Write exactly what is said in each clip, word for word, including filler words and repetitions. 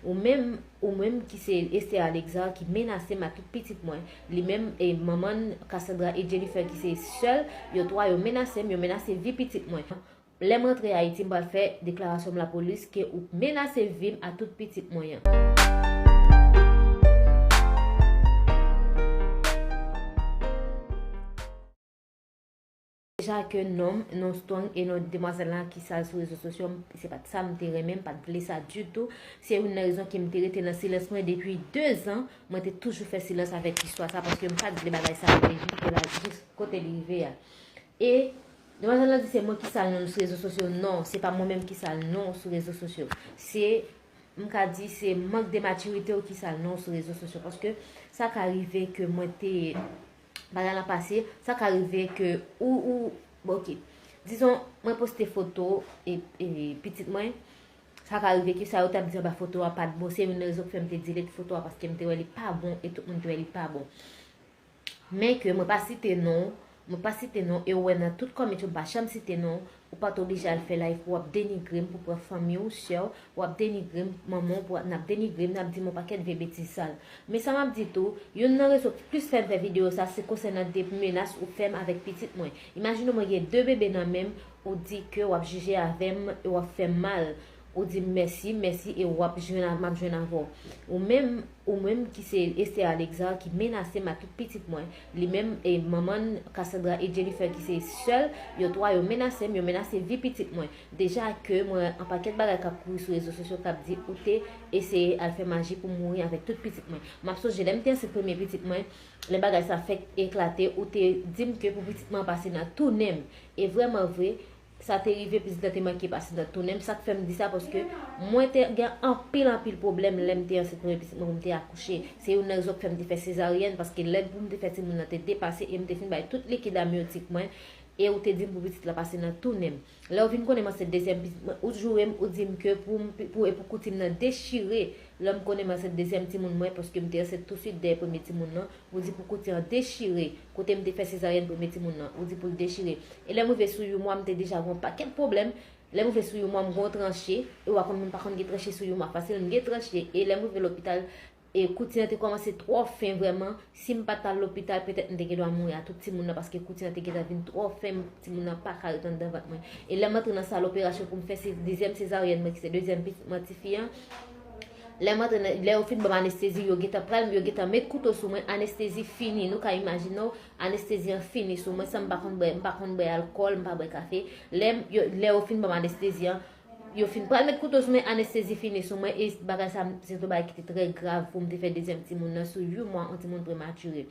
Ou menm, ou menm ki se Esther Alexandre ki menase m a tout pitit mwen. Li menm e manman Cassandra e Jennifer ki se sè l, yo twa yo menase m, yo menase vi pitit mwen. Lè m rantre Ayiti, m pral fè deklarasyon m lapolis ke ou menase vi m a tout pitit mwen an. Deja ke non m, non Strong e non demwazèl la ki sal sou rezo sosyo, se pa t sa m te renmen, m pa t vle sa ditou. Se youn nan rezon ke m te rete nan silans mwen depi de zan. Mwen te toujou fè silans avèk istwa sa, paske m pa t vle bagay sa rive jis la, jis kote li rive a. E demwazèl la di se mwen ki sal non sou rezo sosyo. Non, se pa mwen menm ki sal non sou rezo sosyo. Se, m ka di, se mank de matirite w ki sal non sou rezo sosyo. Paske sa ka rive ke mwen te bagay lan pase, sa ka rive ke ou, ou, bon, ok. Dizon, mwen poste foto e, e pitit mwen. Sa ka rive ke sa yo t ap di anba foto a pa t bon. Se youn nan rezon ki fè m te delete foto a, paske m te wè li pa bon e tout moun te wè li pa bon. Men ke mwen pa site non, mwen pa site non, e ou wè nan tout kòmantè yo m pa janm site non, ou pa t oblije al fè live pou w ap denigre m, pou pran fanmi w, sè w, w ap denigre m, manman w, pou n ap denigre m, n ap di m yon pakèt vye betiz sal. Men sa m ap di tou, youn nan rezon ki plis fè m fè videyo sa, se konsènan de menas ou fè m avèk pitit mwen. Imajine w mwen gen de bebe nan men m, ou di ke w ap jije avè m e w ap fè m mal. Ou di m mèsi, mèsi, e w ap jwenn a, m ap jwenn avè w. Ou menm, ou menm ki se Esther Alexandre ki menase m a tout pitit mwen. Li menm e manman Cassandra e Jennifer ki se sè l, yo twa yo menase m, yo menase vi pitit mwen. Deja ke mwen an pakèt bagay k ap kouri sou rezo sosyo k ap di ou te eseye al fè maji pou mouri avèk tout pitit mwen. M ap sonje lè m te ansent premye pitit mwen, lè bagay sa fèk eklate, ou te di m ke pou pitit mwen pase nan tounen m. E vrèman vre, sa te rive, pitit lan te manke pase nan tounen m. Sa k fè m di sa, paske mwen te gen anpil, anpil pwoblèm lè m te ansent premye pitit mwen, pou m te akouche. Se youn nan rezon k fè m te fè sezaryèn, paske lè pou m te fè timoun nan te depase e m te fin bay tout likid amyotik mwen, e ou te di m pou pitit la pase nan tounen m. Lè ou vin konnen m ansent dezyèm pitit mwen, ou joure m, ou di m ke pou m, pou, e pou kouti m nan dechire. Lè m konnen m ansent dezyèm timoun mwen, paske m te ansent tousuit dèyè premye timoun nan, ou di pou kouti an dechire. Kote m te fè sezaryèn premye timoun nan, ou di pou l dechire. E lè m rive sou yon mwa, m te deja gen yon pakèt pwoblèm. Lè m rive sou yon mwa, m gen yon tranche. E w a konn moun pa konn gen tranche sou yon mwa fasil, m gen tranche. E lè m rive lopital, e kouti an te kòmanse twò fen vrèman. Si m pa t al lopital, petèt m te gen dwa mouri a tout timoun nan, paske kouti an te gentan vin twò fen, timoun nan pa ka ret anndan vant mwen. E lè m antre nan sal operasyon pou m fè se dezyèm sezaryèn mwen, ki se dezyèm pitit mwen, tifi an, lè m antre nan, lè yo fin ban m anestezi, yo gentan pral, yo gentan met kouto sou mwen, anestezi fini. Nou ka imajine w, anestezi an fini sou mwen, san m pa konn bwè, m pa konn bwè alkòl, m pa bwè kafe. Lè m, yo, lè yo fin ban m anestezi an, yo fin pral met kouto sou mwen, anestezi fini sou mwen, e bagay sa, se yon bagay ki te trè grav pou m te fè dezyèm timoun nan sou yon mwa, yon timoun prematire.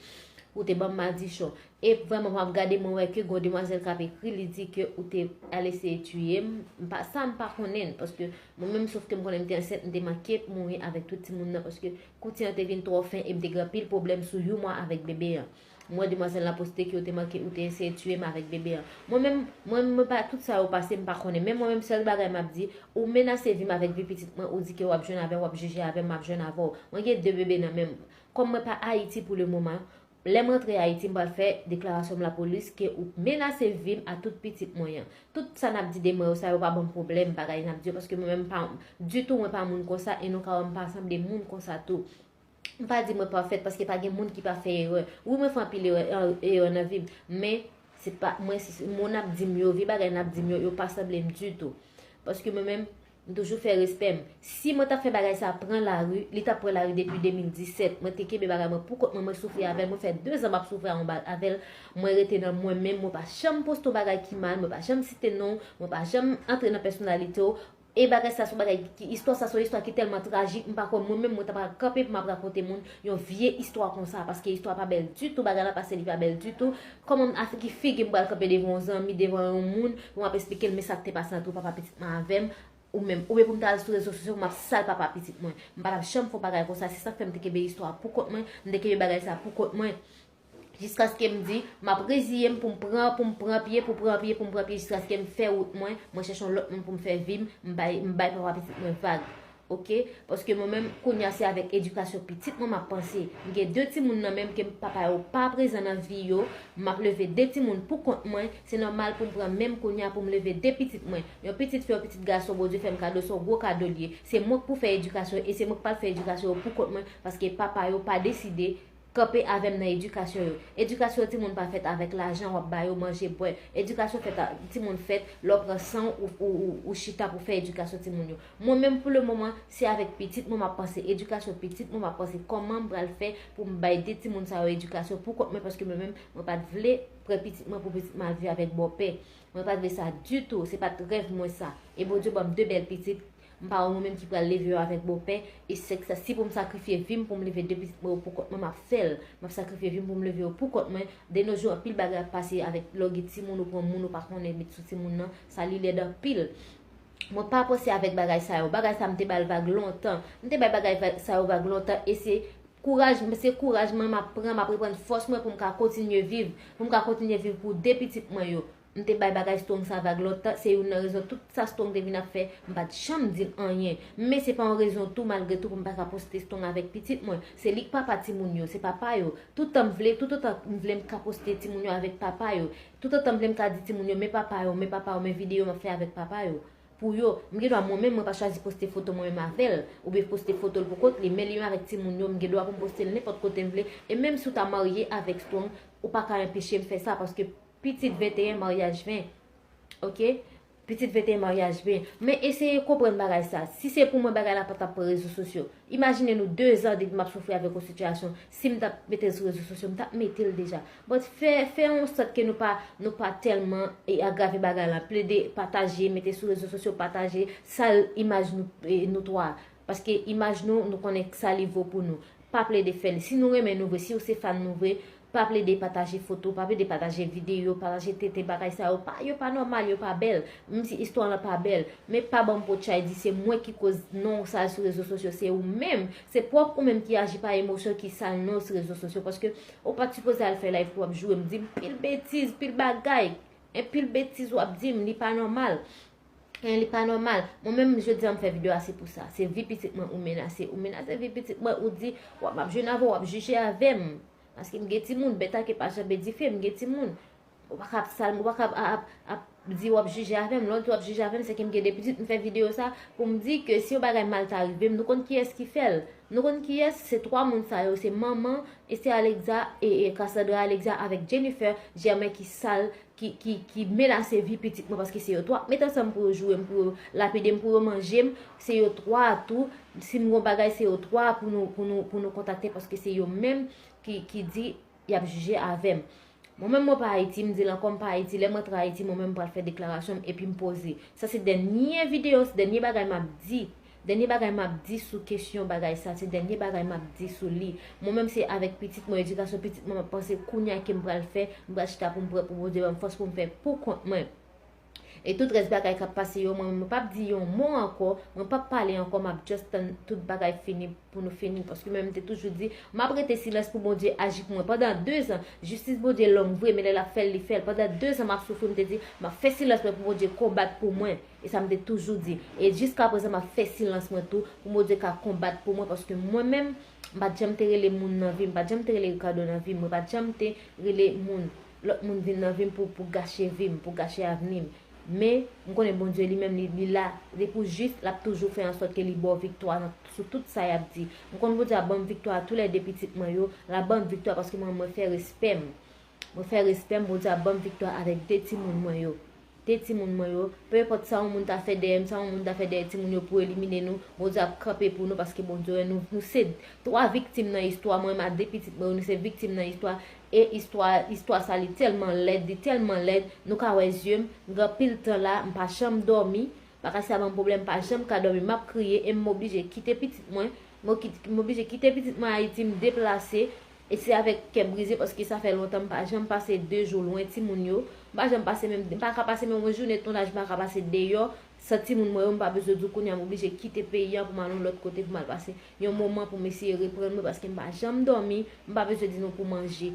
Ou te ban m madichon. E vrèman, m ap gade, mwen wè ke gon demwazèl k ap ekri, li di ke ou te al eseye tiye m. M pa, sa m pa konnen, paske mwen menm, sòf ke m konnen m te ansent, m te manke mouri avèk tout timoun nan, paske kouti an te vin twò fen e m te gen anpil pwoblèm sou yon mwa avèk bebe an. M wè demwazèl la poste ke ou te manke, ou te eseye tiye m avèk bebe an. Mwen menm, mwen, mwen pa, tout sa yo pase, m pa konnen. Men mwen menm, sèl bagay m ap di, ou menase vi m avèk vi pitit mwen, ou di ke w ap jwenn avè m, w ap jije avè m, m ap jwenn avè w. Mwen gen de bebe nan men m. Kòm mwen pa Ayiti pou le moman, lè m rantre Ayiti, m pral fè deklarasyon m lapolis ke ou menase vi m a tout pitit mwen an. Tout sa n ap di de mwen yo, sa yo pa ban m pwoblèm, bagay n ap di yo, paske mwen menm pa, ditou, mwen pa moun konsa, e nou ka wè m pa sanble moun konsa tou. M pa di mwen pafèt, paske pa gen moun ki pa fè erè. Wi, mwen fè anpil erè, erè nan vi m, men se pa, mwen, se, mo n ap di m yo, vye bagay n ap di m yo, yo pa sanble m ditou. Paske mwen menm, m toujou fè respè m. Si mwen ta fè bagay sa pran lari, li ta pran lari depi de mil disèt. Mwen te kenbe bagay mwen pou kont mwen, mwen soufri avè l, mwen fè de zan m ap soufri avè l. Mwen rete nan mwen menm, mwen pa janm poste yon bagay ki mal, mwen pa janm site non w, mwen pa janm antre nan pèsonalite w. E bagay sa se yon bagay ki, istwa sa se yon istwa ki tèlman trajik, m pa kwè mwen menm mwen ta pral kanpe pou m ap rakonte moun yon vye istwa konsa, paske istwa pa bèl ditou, bagay la pase li pa bèl ditou. Kòman m, a ki figi m pral kanpe devan yon zanmi, devan yon moun, pou m ap esplike l men sa k te pase ant papa pitit mwen avè m, ou menm, oubyen pou m ta al sou rezo sosyo pou m ap sal papa pitit mwen. M pa t ap janm fè yon bagay konsa, se sa k fè m te kenbe istwa pou kont mwen, m te kenbe bagay sa pou kont mwen. Jiskaske m di, m ap reziye m pou m pran, pou m pran pye, pou m pran pye, pou m pran pye, jiskaske m fè wout mwen, mwen chèche yon lòt moun pou m fè vi m, m bay, m bay papa pitit mwen vag. Ok? Paske mwen menm, kounye a se avèk edikasyon pitit mwen m ap panse. M gen de timoun nan menm ke papa yo pa prezan nan vi yo, m ap leve de timoun pou kont mwen, se nòmal pou m pran menm kounye a pou m leve de pitit mwen. Yon pitit fi, yon pitit gason, Bondye fè m kado, se yon gwo kado l ye. Se mwen k pou fè edikasyon yo, e se mwen k pral fè edikasyon yo pou kont mwen, paske papa yo pa deside kanpe avè m nan edikasyon yo. Edikasyon timoun pa fèt avèk lajan w ap ba yo manje, bwè. Edikasyon fèt a, timoun fèt lè w pran san w, ou, ou, ou, ou chita pou fè edikasyon timoun yo. Mwen menm, pou le moman, se avèk pitit mwen m ap panse, edikasyon pitit mwen m ap panse, kòman m pral fè pou m bay de timoun sa yo edikasyon pou kont mwen, paske mwen menm, mwen pa t vle pran pitit mwen pou pitit mwen al viv avèk bòpè. Mwen pa t vle sa ditou, se pa t rèv mwen sa. E Bondye ban m de bèl pitit, m pa wè mwen menm ki pral leve yo avèk bòpè, e se sa, si pou m sakrifye vi m pou m leve de pitit mwen yo pou kont mwen, m ap fè l. M ap sakrifye vi m pou m leve yo pou kont mwen. De nos jours, anpil bagay ap pase avèk lè w gen timoun, ou pran moun ou pa konnen met sou timoun nan, sa li lèd anpil. Mwen pa panse avèk bagay sa yo. Bagay sa m te ba l vag lontan. M te bay bagay va- sa yo vag lontan e se kouraj, se kouraj mwen m ap pran, m ap reprann fòs mwen pou m ka kontinye viv, pou m ka kontinye viv pou de pitit mwen yo. M te bay bagay Strong sa vag lontan, se youn nan rezon tout sa Strong te vin ap fè, m pa t janm di l anyen. Men se pa yon rezon tou, malgre tou, pou m pa ka poste Strong avèk pitit mwen. Se li k papa timoun yo, se papa yo. Toutan m vle, toutotan m vle m ka poste timoun yo avèk papa yo. Toutotan m vle m ka di timoun yo, men papa yo, men papa yo, men videyo m ap fè avèk papa yo. Pou yo, m gen dwa mwen menm, mwen pa chwazi poste foto mwen menm avè l, oubyen poste foto l pou kont li, men li menm avèk timoun yo, m gen dwa pou m poste l nenpòt kote m vle. E menm si w ta marye avèk Strong, ou pa ka anpeche m fè sa, paske pitit venteyen, maryaj ven. Ok? Pitit venteyen, maryaj ven. Men eseye konprann bagay sa. Si se pou mwen, bagay la pa t ap pran rezo sosyo. Imajine nou de zan depi m ap soufri avèk yon sitiyasyon. Si m t ap mete l sou rezo sosyo, m t ap mete l deja. But fè, fè yon sòt ke nou pa, nou pa tèlman e, agrave bagay la. Plede pataje, mete sou rezo sosyo, pataje, sal imaj nou, e, nou twa. Paske imaj nou, nou konnen sa li vo pou nou. Pa plede fè l. Si nou renmen nou vre, si w se fan nou vre, pa plede pataje foto, pa plede pataje videyo, pataje tete, bagay sa yo pa, yo pa nòmal, yo pa bèl. Menm si istwa lan pa bèl, men pa ban m potchay di se mwen ki koz non w sal sou rezo sosyo, se ou menm. Se pwòp ou menm ki aji pa emosyon ki sal non w sou rezo sosyo, paske ou pa t sipoze al fè live pou w ap joure m, di m pil betiz, pil bagay. Anpil betiz w ap di m, li pa nòmal. Hein, li pa nòmal. Mwen menm, jodi a m fè videyo a, se pou sa. Se vi pitit mwen ou menase. Ou menase vi pitit mwen, ou di, w ap, m ap jwenn avè w, w ap jije avè m. Paske m gen timoun, bèt a ke pa janbe dife, m gen timoun. Ou pa ka ap sal, ou pa ka ap, ap, ap di w ap jije avè m. Lè w di w ap jije avè m, se ke m gen de pitit, m fè videyo sa pou m di ke si yon bagay mal ta rive m, nou konn kiyès ki fè l. Nou konn kiyès, se twa moun sa yo, se manman, Esther Alexa, e, e Cassandra Alexa avèk Jennifer Germain ki sal ki, ki, ki menase vi pitit mwen, paske se yo twa k met ansanm pou yo joure m, pou yo lapide m, pou yo manje m. Se yo twa a tou. Si m gon bagay, se yo twa a pou nou, pou nou, pou nou kontakte, paske se yo menm ki, ki di y ap jije avè m. Mwen menm, mwen pa Ayiti, m di l ankò, m pa Ayiti. Lè m rantre Ayiti, mwen menm, m pral fè deklarasyon m epi m poze. Sa se dènye videyo, se dènye bagay m ap di. Dènye bagay m ap di sou kesyon bagay sa, se dènye bagay m ap di sou li. Mwen menm, se avèk pitit mwen, edikasyon pitit mwen, m ap panse kounye a ke m pral fè, m pral chita pou m pran, pou Bondye ban m fòs pou m fè pou kont mwen. E tout rès bagay k ap pase yo, mwen, mwen p ap di yon mo ankò, mwen p ap pale ankò, m ap just tann tout bagay fini pou nou fini. Paske mwen, m te toujou di, m ap rete silans pou Bondye aji pou mwen. Pandan de zan, jistis Bondye long vre, men lè l ap fè l, li fè l. Pandan de zan, m ap soufri, m te di, m ap fè silans mwen pou Bondye konbat pou mwen. E sa m te toujou di. E jiskaprezan, m ap fè silans mwen tou pou Bondye ka konbat pou mwen, paske mwen menm, m pa t janm te rele moun nan vi m, m pa t janm te rele Ricardo nan vi m, mwen pa t janm te rele moun, lòt moun vin nan vi m pou, pou gache vi m, pou gache avni m. Men, m konnen Bondye li menm, li, li la, li pou jis, l ap toujou fè ansòt ke li ba w viktwa nan, sou tout sa y ap di. M konn Bondye ap ban m viktwa a toulède pitit mwen yo, l ap ban m viktwa paske mwen, mwen fè respè m. Mwen fè respè m, Bondye ap ban m viktwa avèk de timoun mwen yo. De timoun mwen yo, pe enpòt sa yon moun ta fè dèyè m, sa yon moun ta fè dèyè timoun yo pou elimine nou, Bondye ap kanpe pou nou paske Bondye wè nou, nou se twa viktim nan istwa, mwen menm a de pitit mwen yo, nou se viktim nan istwa. E istwa, istwa sa li tèlman lèd, li tèlman lèd, nou ka wè zye m, m gen anpil tan la, m pa janm dòmi, bagay sa ban m pwoblèm, m pa janm ka dòmi, m ap kriye e m oblije kite pitit mwen, m oki-, m oblije kite pitit mwen Ayiti, m deplase, e se avèk kè brize paske sa fè lontan m pa janm pase de jou lwen timoun yo, m pa janm pase menm, m pa ka pase menm yon jounen tounaj, m pa ka pase deyò, san timoun mwen yo, m pa bezwen di w kounye a m oblije kite peyi a pou m al yon lòt kote pou m al pase yon moman pou m eseye reprann mwen paske m pa janm dòmi, m pa bezwen di nou pou manje.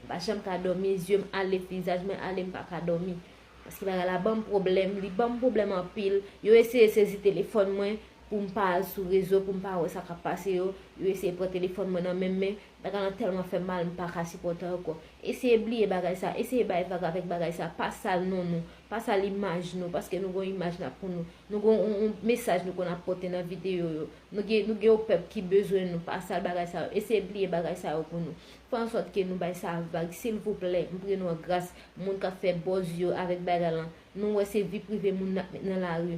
M pa janm ka dòmi, zye m ale, vizaj mwen ale, m pa ka dòmi. Paske bagay la ban m pwoblèm, li ban m pwoblèm anpil. Yo eseye sezi telefòn mwen, pou m pa al sou rezo, pou m pa wè sa k ap pase yo. Yo eseye pran telefòn mwen nan men m, men bagay lan tèlman fè m mal, m pa ka sipòte ankò. Eseye bliye bagay sa, eseye bay vag avèk bagay sa, pa sal non nou, pa sal imaj nou, paske nou gon imaj n ap pou nou, nou gon yon, yon mesaj nou konn ap pote nan videyo yo. Nou gen, nou gen yon pèp ki bezwen nou, pa sal bagay sa yo, eseye bliye bagay sa yo pou nou. Fè an sòt ke nou bay sa vag, silvouplè, m priye nou an gras, moun k ap fè buzz yo avèk bagay lan, nou wè se vi prive moun n ap met nan lari.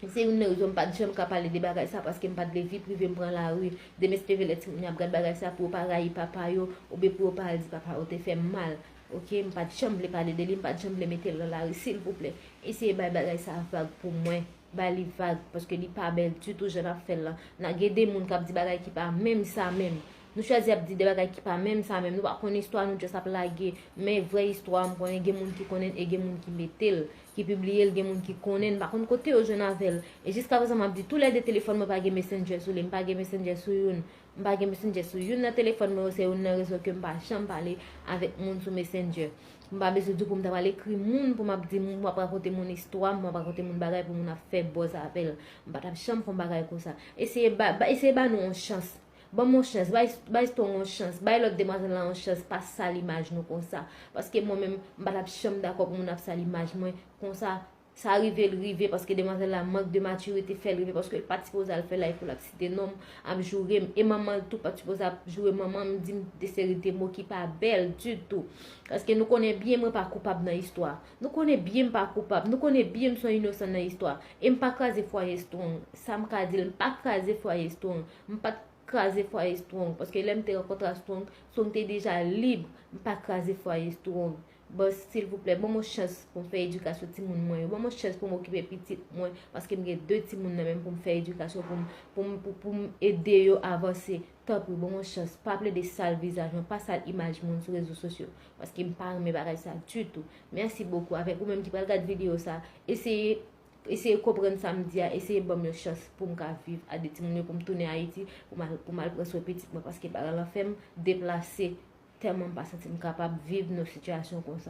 Se youn nan rezon m pa t janm ka pale de bagay sa, paske m pa t vle vi prive m pran lari. Demen si Dye vle lè timoun yo ap gad bagay sa, pou yo pa rayi papa yo, oubyen pou yo pa al di papa yo te fè m mal. Oke, m pa t janm vle pale de li, m pa t janm vle mete l nan lari, silvouplè. Eseye bay bagay sa vag pou mwen. Bay li vag, paske li pa bèl ditou jan n ap fè l lan. N a gen de moun k ap di bagay ki pa menm sa menm. Nou chwazi ap di de bagay ki pa menm sa menm. Nou pa konn istwa, nou just ap lage. Men vrè istwa, m konnen gen moun ki konnen e gen moun ki mete l, ki pibliye l, gen moun ki konnen, m pa konn kote yo jwenn avè l. E jiska prezan, m ap di toulède telefòn mwen pa gen Messenger sou li, m pa gen Messenger sou youn. M pa gen Messenger sou youn nan telefòn mwen yo, se youn nan rezon ke m pa janm pale avèk moun sou Messenger. M pa bezwen di w pou m ta pral ekri moun, pou m ap di moun, pou m ap rakonte moun istwa m, pou m ap rakonte moun bagay, pou moun ap fè buzz avè l. M pa t ap janm fè yon bagay konsa. Eseye ba, ba, eseye ba nou yon chans. Ban m yon chans, bay, bay Strong yon chans, bay lòt demwazèl lan yon chans, pa sal imaj nou konsa. Paske mwen menm, m pa t ap janm dakò pou moun ap sal imaj mwen konsa. Sa rive l rive, paske demwazèl la, mank de matirite fè l rive, paske l pa t sipoze al fè live pou l ap site non m, ap joure m, e manman l tou pa t sipoze ap joure manman m, di m de seri de mo ki pa bèl ditou. Paske nou konnen byen mwen pa koupab nan istwa. Nou konnen byen m pa koupab, nou konnen byen m se yon inosan nan istwa. E m pa kraze fwaye Strong. Sa m ka di l, m pa kraze fwaye Strong. M pa t kraze fwaye Strong, paske lè m te rankontre ak Strong, Strong te deja lib, m pa kraze fwaye Strong. Bòs, silvouplè, ban m yon chans pou m fè edikasyon timoun mwen yo. Ban m yon chans pou m okipe pitit mwen, paske m gen de timoun nan men m pou m fè edikasyon, pou m, pou m, pou, pou m ede yo avanse. Tanpri, ban m yon chans. Pa plede sal vizaj mwen, pa sal imaj moun sou rezo sosyo, paske m pa renmen bagay sa ditou. Mèsi bokou. Avèk ou menm ki pral gad videyo sa, eseye, eseye konprann sa m di a, eseye ban m yon chans pou m ka viv a de timoun yo, pou m tounen Ayiti, pou m al, pou m al pran swen pitit mwen, paske bagay lan fè m deplase. Tèlman m pa santi m kapab viv nan sitiyasyon konsa.